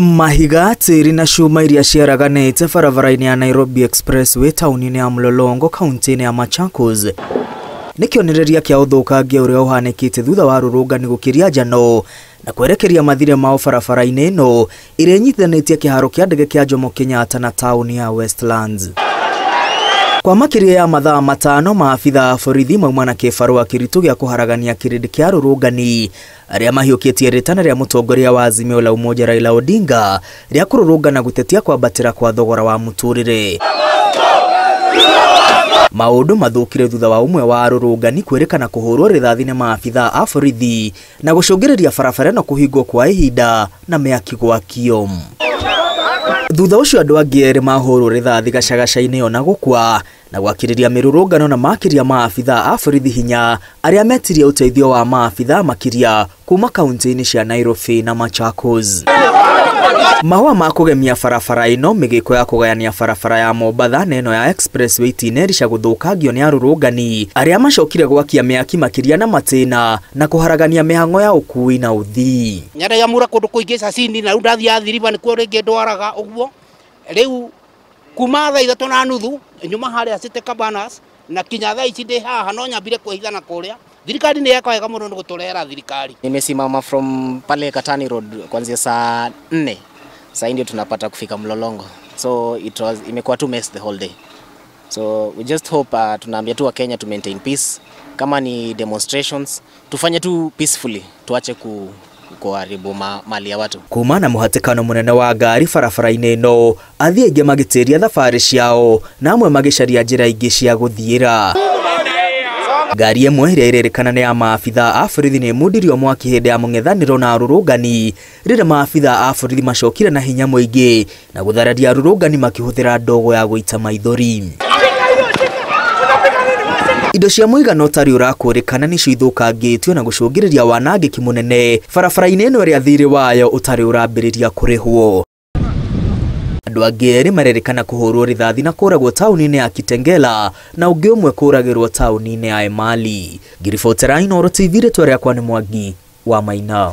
Mahiga, tĩri na cuma iria ciaraganĩte barabara-inĩ ya Nairobi Expressway taũni-inĩ ya Mlolongo kaunti-inĩ ya Machakos nĩ kĩonereria kĩa ũthũkangia ũrĩa ũhanĩkĩte thutha wa rũrũngani gũkĩria njano na kwerekeria mathire mao barabara-inĩ ĩno ĩrĩa ĩnyitithanĩtie kĩharo kĩa ndege kĩa Jomo Kenyatta na taũni ya Westlands. Kwa makĩria ya mathaa 5 maabitha a borithi mauma na kĩbarũa kĩritũ gĩa kũharagania kĩrĩndĩ kĩa rũrũngani arĩa mahiũkĩtie rĩtana rĩa mũtongoria wa Azimio la Umoja Raila Odinga rĩa kũrũrũngana gũtetia kwambatĩra kwa thogora wa mũtũrĩre. Maũndũ mathũkire thutha wa ũmwe wa arũrũngani kwĩrĩkana kũhũrwo rithathi nĩ maabitha a borithi na gũcũngĩrĩria barabara ĩno kũhingwo kwa ihinda na mĩaki gwakio. Thutha ũcio andũ angĩ erĩ mahũrwo rithathi gacagaca-inĩ ona gũkua na gwakĩrĩria mĩrũrũngano na makĩria maabitha a borithi hinya arĩa metirie ũteithio wa maabitha makĩria kuma kaunti-inĩ cia Nairobi na Machakos. Mahũa ma kũgemia barabara ĩno, mĩgĩko ya kũgayania barabara ya Mombatha na ĩno ya Expressway itinerica gũthũkangio nĩ arũrũngani arĩa macokire gwakia mĩaki makĩria na matĩna na kũharagania mĩhang'o ya ũkui na ũthii. Nyarayamura kũndũ kũingĩ cacini na rĩu ndathiĩ Athi River nĩkuo rĩngĩ ndwaraga ũguo. Rĩu kuma thaa 3:30 nyuma harĩa City Cabanas na kinya thaa ici ndĩ haha no nyambire kwĩhitha na kũrĩa. Thirikari nĩ yeka wega mũno nĩ gũtũrehera thirikari. Nimesimama from pale Katani Road kuanzia saa 4. Saa ndio tunapata kufika Mlolongo. So it was imekuwa tu mess the whole day. So we just hope tunaambia tu wa Kenya to maintain peace. Kama ni demonstrations tufanye tu peacefully, tuache kuharibu mali ya watu. Kuma na muhatĩkano mũnene wa ngari barabara-inĩ ĩno, athii aingĩ magĩtĩria thabarĩ ciao na amwe magĩcaria njĩra ingĩ cia gũthiĩra. Ngari ĩmwe ĩrĩa ĩrerĩkana nĩ ya maabitha a borithi nĩ ĩmundirio mwaki hĩndĩ ya mũng'ethanĩro na arũrũngani rĩrĩa maabitha a borithi macokire na hinya mũingĩ na gũthararia arũrũngani makĩhũthĩra ndogo ya gũita maithori. Indo cia mũigana ũtarĩ ũrakũrĩkana nĩcio ithũkangĩtio na gũcũngĩrĩria wanangĩki mũnene barabara-inĩ ĩno ĩrĩa thirĩ wayo ũtarĩ ũrambĩrĩria kũrĩhwo. Andũ angĩ erĩ marerĩkana kũhũrwo rithathi na kũragwo taũni-inĩ ya Kitengela na ũngĩ ũmwe kũragĩrwo taũni-inĩ ya Emali. Ngiribotera Inooro TV, rĩtwa rĩakwa nĩ Mwangi wa Maina.